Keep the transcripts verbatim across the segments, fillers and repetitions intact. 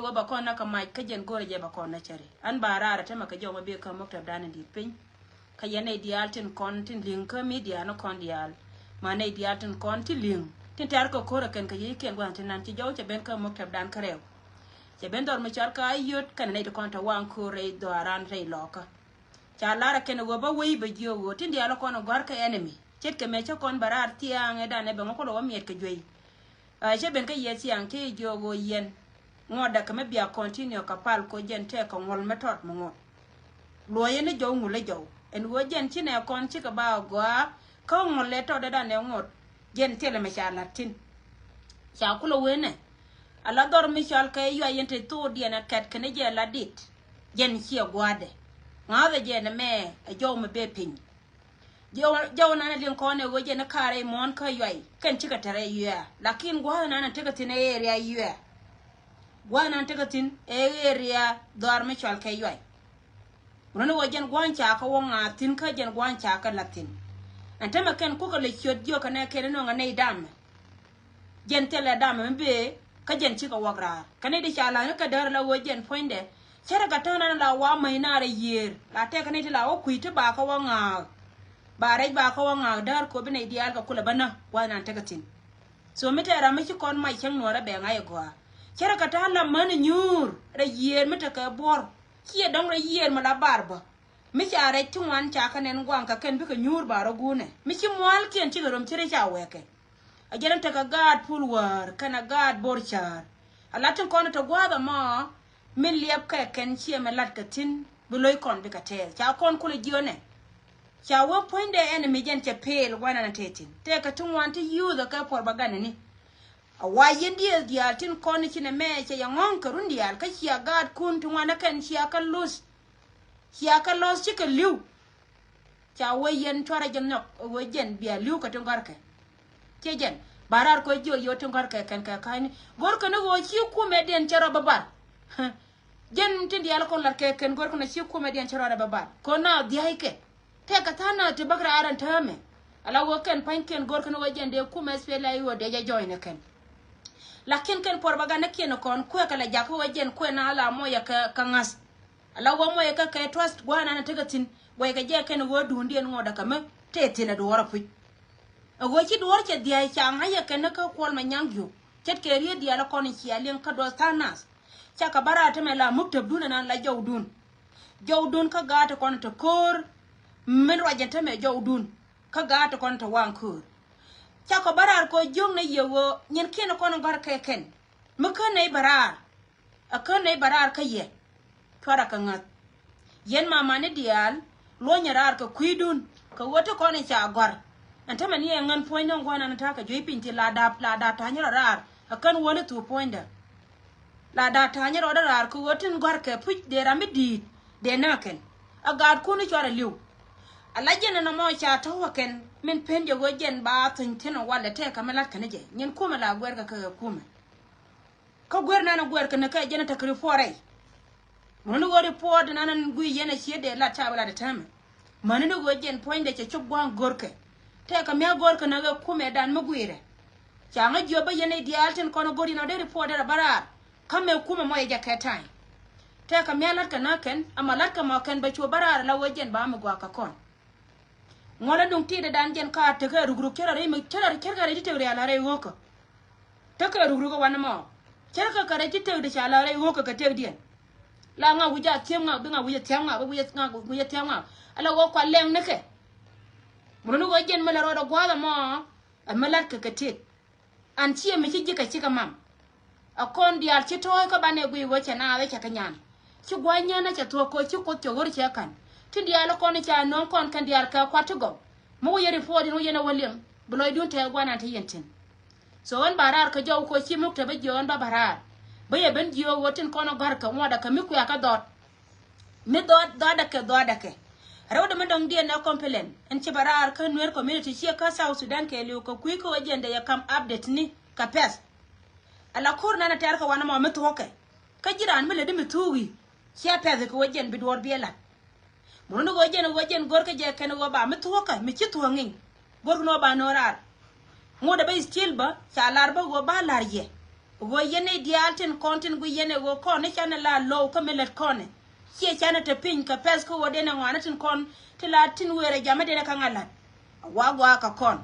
Wä ba kɔn na kä mac kä jɛn go̱rɛ jɛ ba kɔn na cɛri. An ba raar a tämɛ kɛ jɔw ma bi kä muktab dan in di̱i̱t piny. Kä yɛn nɛy diaal tin kɔn tin li̱ŋ kä midia ni kɔn diaal. Ma nɛy diaal tin kɔn tin li̱ŋ tin tɛr kɛ ko̱r a kɛn kɛ yiëëkiɛn gua̱n tin nan ci jɔw cɛ ben kä muktab dan kä rɛw. Cɛ ben dhɔr mi cɔal kä a yot kɛn nɛy ti kɔn tɛ waŋ ko̱r rɛy dhɔaran rɛy lɔkä. Ca lar a kɛn a ɣöö ba wei ba jiök ɣöö tin diaal kɔn a gɔ̱a̱r kɛ enemy. Ce̱tkɛ mɛ cä kɔn ba raar thia̱a̱ŋ ɛ dan ɛ bɛ ŋɔ kulɛ wä miɛt kɛ juey. Ɛ cä ben kä yɛ thiaŋ ci jiök ɣöö yɛn ŋuɔ̱t däk kɛ mi bia continue kɛ pal ko jɛn tɛk kɛ ŋuɔ̱l mi tɔt mi ŋuɔ̱t. Luɔyɛ ni jɔw ŋul ɛ jɔw ɛn ɣöö jɛn ci nɛ kɔn cikɛ ba gɔaa kä ŋuɔ̱l ɛ tɔt ɛ dan ɛ ŋuɔ̱t jɛn thilɛ mi ca la̱t thi̱n. Ca kulɛ wen ɛ a la dhɔr mi cɔal kɛ yuay yɛn te thokdiɛn ɛ kɛt kɛn jɛ la dit. Jɛn ciɛ gua̱a̱dɛ ŋa̱thɛ jɛn ɛmɛ ɛ jɔw mi bee piny. Jɔw nan ɛ liŋ kɔn ɛ ɣöö jɛn ɛ ka̱a̱rɛ imuɔ̱ɔ̱n kä yuay kɛn cikɛ tɛrɛ yuɛ. Lakin gua̱a̱dɛ nan ɛ tekɛ thi̱n ɛ area yuɛ. Gua̱a̱dɛ nan tekɛ thi̱n ɛ area dhɔaar mi cɔal kɛ yuay. Run ɛ ɣöö jɛn gua̱a̱n ca kä wä ŋa̱a̱ thi̱n kä jɛn gua̱a̱n ca kä la̱t thi̱n. Ɛn tämɛ kɛn kukɛ lɛ ciöt jiök kɛnɛ kɛn ino̱ŋ ɛ nɛy damɛ. Jɛn thilɛ damɛ mi bee kä jɛn cikɛ wäk raar kɛ nɛy ti ca la̱th ni kɛ däär la ɣöö jɛn puɔ̱nydɛ. Cärɛ kɛ täŋ nan la wa mäc naar ɛ yiëër la tɛk kɛ nɛy ti la wä kui̱ ti ba kä wä ŋa̱a̱k. Ba rɛc ba kä wä ŋa̱a̱k däär kopi nɛy diaal kɛ kulɛ bä nä gua̱th nan tekɛ thi̱n. So mi tɛɛr ram mi ci kɔn mac cäŋ nuɔɔrɛ bɛ ŋa̱c ɛ gɔaa. Cärɛ kɛ ta̱a̱ la män nyuur rɛy yiëër mi tekɛ buɔ̱r. Ciɛ dɔ̱ŋ rɛy yiëër mi la bar bä. Mi ca rɛc ti ŋuan ca kɛ nɛn guaŋ kɛ kɛn bikɛ nyuur ba rɔ guunɛ mi ci mua̱a̱lkiɛn cikɛ röm ci rɛc ca wɛɛkɛ. A jɛn tekɛ gaat pul wäär kɛn a gaat bor cäär. A lat tin kɔn te gua̱a̱th ɛmɔ min liɛp kɛ kɛn ciɛ mi lat kɛ thi̱n bi lo̱c kɔn bikɛ tɛɛth ca kɔn kulɛ jiönɛ. Ca wä puɔ̱nydɛ ɛn mi jɛn cɛ peel gua̱nan tɛthin tɛkɛ ti ŋuan ti yuuth ɛ kɛ puɔr ba ganɛ ni. A wa yɛn diɛth diaal tin kɔn ci nɛ mɛ cɛ yɛ ŋɔ̱ŋ kɛ run diaal kä cia gaatkun ti ŋuan ɛ kɛn cia kä luth. Cia kä lɔth cikɛ li̱w. Ca wee yɛn cuarɛ jɛ nhɔk wee jɛn bia li̱w kɛ ti gɔ̱rkɛ. Ciɛ jɛn ba raar kɔ jiök yio̱w ti gɔ̱rkɛ kɛn kɛ ka̱cni. Go̱rkɛ ni ɣöö ci kumɛ diɛn cɛ rɔ bä bar. Jɛn tin diaal kɔn lat kɛ kɛn go̱rkɛ ni ci kumɛ diɛn cɛ rɔ bä bar kɔn na dhia̱ckɛ. Tɛkɛ tha̱a̱ŋ na ti bäk raar ɛn täämɛ. Ala ɣöö kɛn pa̱nykiɛn go̱rkɛ ni ɣöö jɛn dee kumɛ S P L A I ɣöö dee jɛ join ɛ kɛn. Lakin kɛn puɔr ba gan ni kiɛn kɔn kuɛ kɛ la jakä ɣöö jɛn kuɛ na la mɔyɛ kɛ ŋa̱th. Ala wä mɔyɛ kä kɛ trust gua̱a̱r nan tekɛ thi̱n guɛy kɛ jɛ kɛn ɣöö duundiɛn ŋuɔ̱t däkä mi tëë thi̱n ɛ duɔ̱ɔ̱r ɛ puc. Ɛ ɣöö ci duɔ̱ɔ̱r cɛ dhia̱a̱c ca ŋa̱c ɛ kɛn ni kä kuɔl ma nyaŋ jiök ce̱tkɛ riet diaal ɛ kɔn cia liŋ kä duɔth tha̱a̱ŋ nath. Cakɛ bä raar tämɛ la muk tëpdun ɛnan la jɔwdun. Jɔwdun kä gaat ti kɔn te köör. Min ruac ɛn tämɛ jɔwdun kä gaat ti kɔn te waŋ köör. Cakɔ bä raar kɔ jiök ni yɛ ɣöö nyin kiɛn kɔn gɔ̱a̱r kɛ kɛn mi kän nɛy bä raar. Ɛ kän nɛy bä raar kä yɛ. Cuarɛ kɛ ŋäth. Yɛn mamani diaal luɔ̱nyɛ raar kɛ kui̱dun kɛ ɣöö ti kɔn in ca gɔ̱a̱r. Ɛn tämɛ ni ɛ ŋän puɔ̱ny dɔ̱ŋ gua̱n an ta̱a̱ kɛ juey piny ti la daap la daap ta̱a̱ nyɛ rɔ raar. Ɛ kän wäni thuk puɔ̱nydä. La daap ta̱a̱ nyɛ rɔ dee raar kɛ ɣöö tin gɔ̱a̱r kɛ puc dee ram mi di̱i̱t dee näk kɛn. Ɛ gaatkun cuarɛ li̱w. Ala jɛn ɛn ɛmɔ ca tɔ̱wä kɛn min pen jɛ ɣöö jɛn ba thuny thi̱n ɛ walɛ tɛɛkä mi la̱t kɛn jɛ nyin kumɛ la guɛɛrkɛ kɛ ɣɛ kumɛ. Kä guer nan a guer kɛ ni kɛ jɛn a tek report rɛy. Muni ni ɣöö report nan a gui yɛn a ciet dee lat ca bi lat a tɛmɛ. Mani ni ɣöö jɛn puɔ̱nydɛ cɛ cop gua̱a̱ŋ görkɛ. Tɛkɛ mi a görkɛ ni ɣɛ kumɛ dan mi guirɛ. Ca ŋä jiɔp bä yɛn a i̱ diaal tin kɔn a gör yɛn a dee report dee rɛ bä raar. Kä mɛ kumɛ mɔ yɛ jɛ kɛ ta̱a̱ny. Tɛkɛ mi a lat kɛ na kɛn ama lat kɛ mɔ kɛn bɛ cuɔ bä raar la ɣöö jɛn ba mi gua̱a̱k kɛ kɔn. Ŋuɔlä duŋ ti̱i̱dɛ dan jɛn ka tekɛ rukruk cärɛ rɛy mi cärɛ cärɛ kɛ rɛy ti tek rial a rɛy ɣökä. Tekɛ rukruk ɛ wanɛ mɔ cärɛ kɛ kɛ rɛy ti tek di ca la rɛy ɣökä kɛ tek diɛn. La ŋa wi̱c a thiäm ŋa bi ŋa wi̱c a thiäm ŋa bi wi̱c a ŋa wi̱c a thiäm ŋa. Ala ɣöö kua lɛŋ ni kɛ. Muruni ɣöö jɛn mi la rɔɔdɛ gua̱a̱th ɛmɔ. Ɛ mi la̱tkɛ kɛ tet. An ciɛ mi ci ji̱ kɛ cikɛ mam. Ɛ kɔn diaal ci tɔ̱ɔ̱c kä banɛ guiy ɣöö cɛ naath ɛ cɛ kɛ nyan. Ci gua̱c nyän ɛ cɛ thuɔ̱k kɛ ci Kuoth cɛ ɣör cɛ ka̱n. Tin diaal ɛ kɔn ca nööŋ kɔn kɛn diaal kɛ kuat ti gɔw. Mi wä yɛ report in wä yɛn ɛ wä liŋ bi lɔcdun tɛth gua̱n an te yɛn tin. So ɣän ba raar kä jɔw kɛ ci muk te bä jiök ɣän ba ba raar. Bä yɛ ben jiök ɣöö tin kɔn ɛ gɔ̱a̱r kɛ ŋuɔ̱t ɛ kɛ mi kuɛ kä dhɔt. Mi dhɔt dhɔt ɛ kɛ dhɔt ɛ kɛ. Rɛwdɛ mi dɔ̱ŋ diɛn ɛ complain ɛn ci ba raar kä Nuer community ciɛ kä South Sudan kɛɛliw kɛ kui̱ kä ɣöö jiɛn dee yɛ kam update ni kɛ pɛth. Ala ko̱r nan ɛ tɛ̈r kɛ wanɛ mɔ mi thuɔ̱kɛ. Kä ji̱ raan mi lätdi mi thuuki. Ciɛ pɛth kɛ ɣöö jiɛn bi duɔ̱ɔ̱r bi ɛ la̱t. Muruni ɣöö jɛn ɣöö jɛn görkɛ jɛ kɛn ɣöö ba mi thuɔ̱kä mi ci thuɔ̱k ŋi̱ny. Görkɛ ni ɣöö ba no̱o̱ŋ raar. Ŋot ɛ bä still bä ca lar bä ɣöö ba la̱r yɛ. Ɣöö yɛn nɛy diaal tin kɔn tin gui yɛn ɛ ɣöö kɔn ni canɛ la low kä mi lät kɔnɛ. Ciɛ canɛ te piny kɛ pɛth kä ɣöö denɛ ŋɔaani tin kɔn ti la tin wëë rɛ jamä denɛ kä ŋa̱ la̱t. A wa gɔaa kɛ kɔn.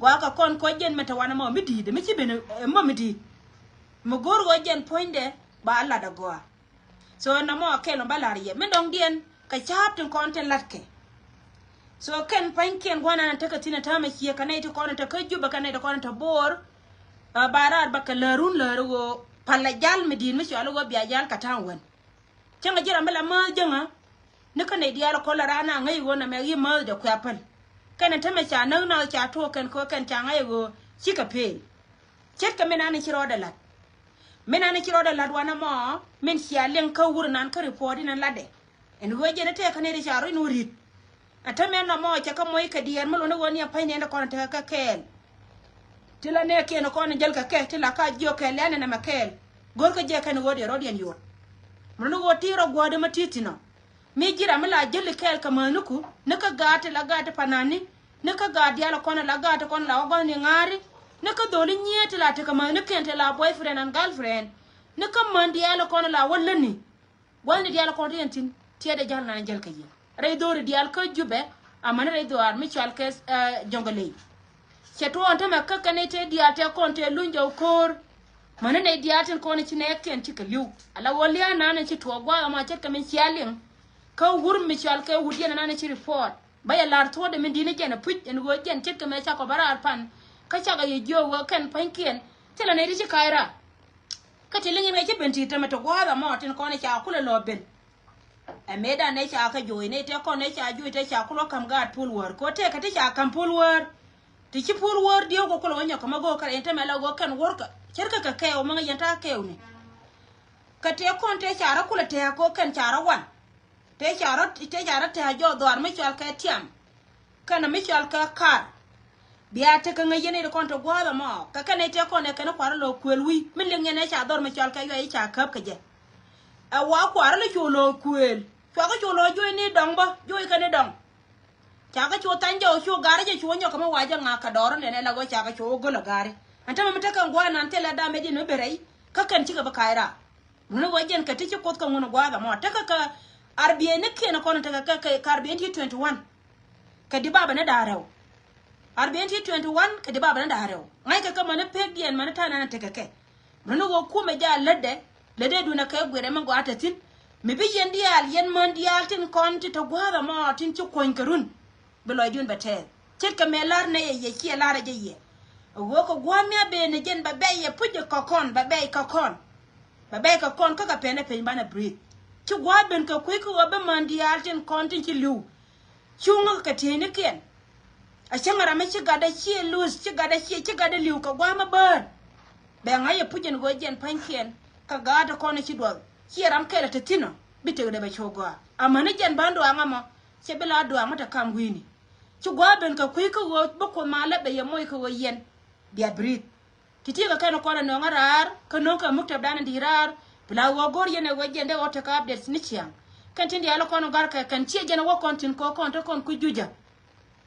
Gɔaa kɛ kɔn kɔ jɛn mi te wanɛ mɔ mi di̱i̱t mi ci ben ɛ mɔ mi di̱i̱t. Mi go̱o̱r ɣöö jɛn puɔ̱nydɛ ba la̱t a gɔaa. So nɔmɔ a kɛl ɔ ba la̱r yɛ mi dɔ̱ŋdiɛn kɛ ca̱a̱p tin kɔn tin la̱tkɛ. So kɛn pa̱nykiɛn gua̱n an tekɛ thi̱n ɛ täämɛ ciɛ kɛ nɛy ti kɔn in te kä Jubɛ kɛ nɛy ti kɔn in te Bo̱o̱r. Ba raar ba kɛ läärun läär ɣöö palɛ jal mi di̱i̱t mi cɔal ɣöö bia jal kɛ ta̱a̱ŋ wän. Cäŋɛ ji̱ ram mi la määth jäŋä ni kä nɛy diaal kɔn la raan a ŋäc ɣöö nɛmɛ i̱ määth dee kuɛ päl. Kɛn in tämɛ ca näk nath ca tuɔɔk kɛn kɛ ɣöö kɛn ca ŋa̱c ɣöö cikɛ pëël. Ce̱tkɛ min an in ci rɔɔdɛ la̱t. Min an in ci rɔɔdɛ la̱t wanɛ mɔ min cia liŋ kä wur in an kä report in in latdɛ. Ɛn ɣöö jɛn in tëëkä nɛy ti ca rɔ in wä ri̱t. Ɛ tämɛ nɔmɔ cɛ kä moc kɛ diɛɛr mi luni ɣöö ni ɛ pa̱ny nɛn ti kɔn in tekɛ kɛ kɛɛl. Ti la nɛɛkiɛn kɔn in jäl kɛ kɛ ti la ka jiök kɛɛl lɛn in ɛmɛ kɛɛl. Go̱rkä jɛ kɛn ɣöö diɛ rɔ̱diɛn yot. Mi luni ɣöö ti rɔ gua̱a̱dä mi ti thi̱n ɔ. Mi ji̱ ram mi la jäli kɛɛl kɛ mäthniku ni kä gaat ti la gaat ti panani ni kä gaat diaal kɔn la gaat ti kɔn la wä gua̱thni ŋa̱a̱ri ni kä dholi nyiee ti la tekɛ mäthnikiɛn ti la boyfriend and girlfriend ni kä män diaal kɔn la wä lätni. Gua̱thni diaal kɔn ti yɛn thi̱n tiɛɛdɛ ja̱l nan jäl kɛ yɛ rɛy dho̱ri diaal kä Jubɛ. Amäni rɛy dhɔaar mi cɔal kɛ Jɔŋgɛley. Cɛ tuɔɔn tämɛ kä kɛn i̱ te diaal tɛ kɔn tɛ luny jɔw ko̱o̱r. Mäni nɛy diaal tin kɔn i̱ ci nɛɛkiɛn cikɛ li̱w ala ɣöö lia̱a̱ nan i̱ ci tuɔɔk gua̱a̱th ɛmɔ ce̱tkɛ min cia liŋ. Kä wur mi cɔal kɛ wut yɛn ɛnan i̱ ci report ba yɛ la̱r thuɔ̱ɔ̱dɛ min di̱t ni jɛn ɛ puc ɛn ɣöö jɛn ce̱tkɛ mɛ cakɔ bä raar pan. Kä cakɔ yɛ jiök ɣöö kɛn pa̱nykiɛn thilɛ nɛy ti ci ka̱c raar. Kä ti liŋ in kɛ ci ben ti tämɛ ti gua̱a̱th ɛmɔ tin kɔn i̱ ca kulɛ lɔ ben. Ɛ mëëdan nɛ ca kä jo̱o̱c nɛ tɛ kɔn nɛ ca jo̱o̱c tɛ ca kulɔ ka̱m gaat puɔl wäär kɛ ɣöö tëëkä ti ca ka̱m puɔl wäär. Ti ci puɔl wäär dieu kɛ kulɔ wä nyɔk kɛ ma go̱o̱k kɛ rɛy in tämɛ la go̱o̱k kɛn wärkä ce̱tkɛ kɛ kɛɛw mi ŋäc yɛn ta̱a̱ kɛɛw ni. Kɛ tëë kɔn tëë ca rɔ kulɛ tɛ̱̈ɛ̱̈ kɛ ɣöö kɛn ca rɔ wan. Tëë ca rɔ tëë ca rɔ tɛ̱̈ɛ̱̈ jɔɔk dhɔaar mi cɔal kɛ tiam. Kɛnɛ mi cɔal kɛ kar. Bia tekɛ ŋäc yɛn nɛy ti kɔn ti gua̱a̱th ɛmɔ kɛ kɛn nɛy tëë kɔn ɛ kɛn kua̱r lɔ kuëël wi̱i̱ mi liŋ yɛn ɛ ca dhɔr mi cɔal kɛ yuay i̱ ca käp kɛ jɛ. Ɛ wa kua̱r lɔ cu lɔ kuëël cuakɛ cu lɔ juɔ̱c ni dɔŋ bä juɔ̱c kɛ ni dɔŋ. Cakɛ cu tha̱ny jɛ cu ga̱ri jɛ cu nyɔk kɛ mi wa jɛ ŋa̱k kɛ dɔɔr nɛn ɛ la ɣöö cakɛ cu go̱l ɛ ga̱ri. Ɛn tämɛ mi tekɛ gua̱a̱th nan thilɛ dam ɛ di̱n mi ben rɛy kä kɛn cikɛ bi ka̱c raar. Ŋuni wä jɛn kɛ ti ci Kuoth kɛ ŋun gua̱a̱th ɛmɔ tekɛ kɛ arbiɛn ni kiɛn kɔn tekɛ kɛ kɛ arbiɛn ti twenty one. Kɛ di babɛ ni da̱a̱ rɛw. Arbiɛn ti twenty one kɛ di babɛ ni da̱a̱ rɛw ŋa̱ckɛ kɛ mäni pek diɛn mäni ta̱a̱ nan tekɛ kɛ. Mäni wä kumɛ jaal lätdɛ lätdɛ dunɛ kɛ guirɛ mi gɔaa te thi̱n. Mi bi yɛn diaal yɛn män diaal tin kɔn ti te gua̱a̱th ɛmɔ tin ci kuɔ̱ny kɛ run. Bi lɔcdun bɛ tɛɛth ce̱tkɛ mëë la̱r nɛy ɛ yɛ ciɛ la̱r ɛ jɛ yɛ. Ɛ ɣöö kɛ gua̱a̱th mi a ben ni jɛn bɛ bɛc yɛ puc ɛ kɛ kɔn bɛ bɛc kɛ kɔn. Bɛ bɛc kɛ kɔn kä kɛ pɛn ɛ peny banɛ breathe. Ci gua̱a̱th ben kɛ kui̱ kä ɣöö bi män diaal tin kɔn tin ci li̱w. Cuŋä kɛ tieynikiɛn. A cäŋ ram mi ci gatdä ciɛ luth ci gatdä ciɛ ci gatdä li̱w kɛ gua̱a̱th mi bäär. Bɛ ŋa̱c yɛ puc ɛn ɣöö jɛn pa̱nykiɛn kɛ gaat ɛ kɔn ɛ ci duɔth ciɛ ram kɛl ɛ te thi̱n ɔ bi tekdɛ bɛ cu gɔaa. Amäni jɛn ba̱n duaŋ ɛmɔ. Cɛ bi la duaŋ mi te kam wi̱i̱ni. Ci gua̱a̱th ben kɛ kui̱ kä ɣöö bi Kuoth ma lɛ bɛ yɛ moc kɛ ɣöö yɛn bia breathe. Ti ti kɛ kɛn kɔn ɛ nöŋä raar kä nöŋ kɛ muktäp dan in di̱i̱t raar. Bi la ɣöö go̱r yɛn ɛ ɣöö jɛn dee ɣöö tekɛ updates ni ciaŋ. Kɛn tin diaal kɔn gɔ̱a̱r kɛ kɛn ciɛ jɛn ɛ wä kɔn thi̱n kɛ ɣöö kɔn te kɔn kui̱ jucä.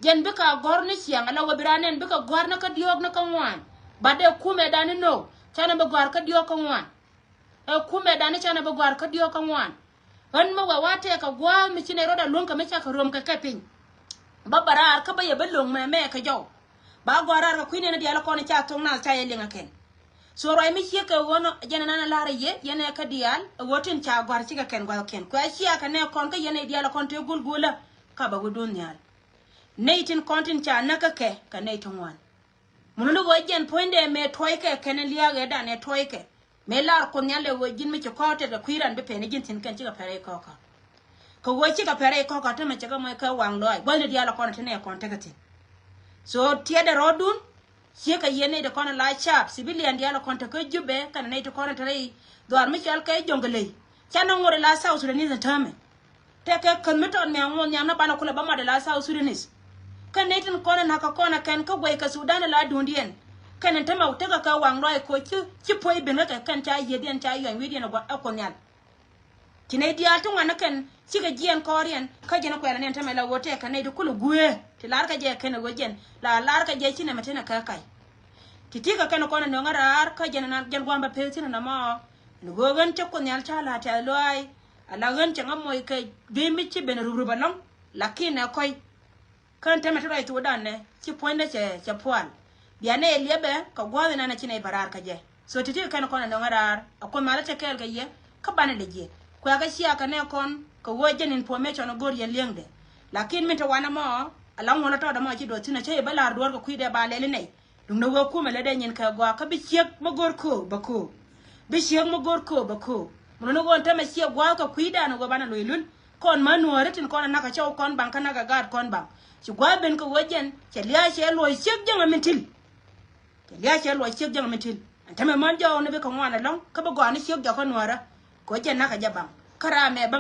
Jɛn bikɛ a gɔ̱r ni ciaŋ ala wä bi raan nɛn bikɛ gɔ̱a̱r ni kä diɔ̱ɔ̱k ni kä ŋuan. Bat dee kumɛ dan ni no̱o̱ŋ canɛ bi gɔ̱a̱r kä diɔ̱ɔ̱k kä ŋuan. Ɛ kumɛ dan ni canɛ bi gɔ̱a̱r kä diɔ̱ɔ̱k kä ŋuan. Ɣän mi wɛ wa tɛɛk kɛ gua̱a̱th mi ci nɛy rɔ̱dɛ luäŋ kɛ mi cakɛ röm kɛ kɛ piny. Ba bɛ raar kä bä yɛ bä lo̱ŋ mɛmɛ kɛ jɔw. Ba gɔ̱a̱r raar kɛ kui̱ nɛn diaal kɔn ca thok naath ca yɛ liŋ ɛ kɛn. So ruac mi ciek kɛ ɣöö nɔ jɛn ɛnan ɛ la̱r ɛ yɛ yɛn ɛ kä diaal ɛ ɣöö tin ca gɔ̱a̱r cikɛ kɛn gua̱th kɛn kuɛ cia kɛ nɛɛ kɔn kä yɛn nɛy diaal ɛ kɔn tëë gul gulä. Ka bɛ wä duun nhial. Nɛy tin kɔn tin ca näk kä kɛ kɛ nɛy ti ŋuan. Mun ni ɣöö jɛn puɔ̱nydɛ mëë tuɔckɛ kɛn lia̱a̱ ɣëëdan ɛ tuɔckɛ. Mëë lar Kuoth Nhial ɛ ɣöö ji̱n mi ci kɔɔk tɛt kɛ kui̱ ran bi pɛn i̱ ji̱n thi̱n kɛn cikɛ pɛr i̱ kɔɔkä. Kɛ ɣöö cikɛ pɛr i̱ kɔɔkä tämɛ cɛ kɛ mɔc kɛ waŋ lɔaac gua̱thni diaal ɛ kɔn ɛ ti nɛ kɔn tekɛ thi̱n. So tiɛtdɛ rɔɔdun. Ciekɛ yɛn nɛy ti kɔn ɛ la caap civilian diaal ɛ kɔn tekä Jubɛ kɛnɛ nɛy ti kɔn ɛ te rɛy dhuaar mi cɔal kɛ Jɔŋgɛley. Canɛ ŋot ɛ la South Sudanese ɛ täämɛ. Tɛkɛ käth mi tɔt nhiam ŋuɔth nhiam ni banɛ kulɛ bä mat ɛ la South Sudanese. Kɛn nɛy tin kɔn ɛ na̱k kɛ kɔn ɛ kɛn kä guɛy kɛ Sudan ɛ la duundiɛn. Kɛn ɛn tämɛ tekɛ kɛ waŋ ruac kɛ ɣöö ci ci puɔ̱c ben kä kɛ kɛn ca yiëëdiɛn ca yuany wi̱i̱diɛn ɛ gua̱ ɛ Kuoth Nhial. Ci nɛy diaal ti ŋuan ni kɛn cikɛ jiɛɛn kɔɔriɛn kä jɛn ɛ kuɛl ɛ nɛn tämɛ la ɣöö tɛkɛ nɛy ti kulɛ guëë ti la̱rkɛ jɛ kɛn ɛ ɣöö jɛn la la̱rkɛ jɛ ci nɛmɛ tin ɛ kɛ kac. Ti̱ti̱ kɛ kɛn kɔn ɛ nöŋä raar kä jɛn ɛn jɛn gua̱a̱m bɛ peth thi̱n ɛn ɛmɔ. Ɛn ɣöö ɣän cä Kuoth Nhial ca la̱r tɛ̈th lɔaac. Ala ɣän cɛ ŋä moc kɛ juey mi ci ben rup rup ɛlɔ̱ŋ. Lakin ɛ kɔ̱c. Kä ɛn täämɛ ti ruac thokdan nɛ ci puɔ̱nydɛ cɛ cɛ pual. Bia nɛy liɛpɛ kɛ gua̱a̱th inɛn a ci nɛy bɛ raar kä jɛ. So ti̱ti̱ kɛ kɛn kɔn ɛ nöŋä raar, a Kuoth malä te kɛɛl kɛ yɛ kä banɛ lɛ jiɛn. Kuɛ kɛ cia kɛ nɛ kɔn kɛ ɣöö jɛn information go̱o̱r yɛn li̱eŋdɛ. Lakin min te wanɛ mɔ, ala ŋuɔ̱lä tɔɔdɛ mɔ ci duɔth thi̱n a cä yɛ bä la̱r duɔ̱ɔ̱r kɛ kui̱dɛ ba lɛl inɛy. Duundɛ ɣöö kumɛ lätdɛ nyin kɛ gɔaa kä bi ciek mi go̱o̱r köök bɛ köök. Bi ciek mi go̱o̱r köök bɛ köök. Mun ni ɣöö ɛn täämɛ ciɛ gua̱a̱th kɛ kui̱dan ɣöö banɛ lo̱c lul. Kɔn ma nuääri tin kɔn ɛ nakä cɔw kɔn baŋ kä nakä gaat kɔn baŋ. Ci gua̱a̱th ben kɛ ɣöö jɛn cɛ lia̱a̱ cɛ luɔ̱c ciek jäŋä min ti̱l. Cɛ lia̱a̱ cɛ luɔ̱c ciek jäŋä min ti̱l. Ɛn täämɛ män jɔɔk ni bi kɛ ŋuan ɛlɔ̱ŋ kä bi gɔaa ni ciek jɔkä nuäärä. Kɛ ɣöö jɛn nakä jɛ baŋ. Kä raamɛ bä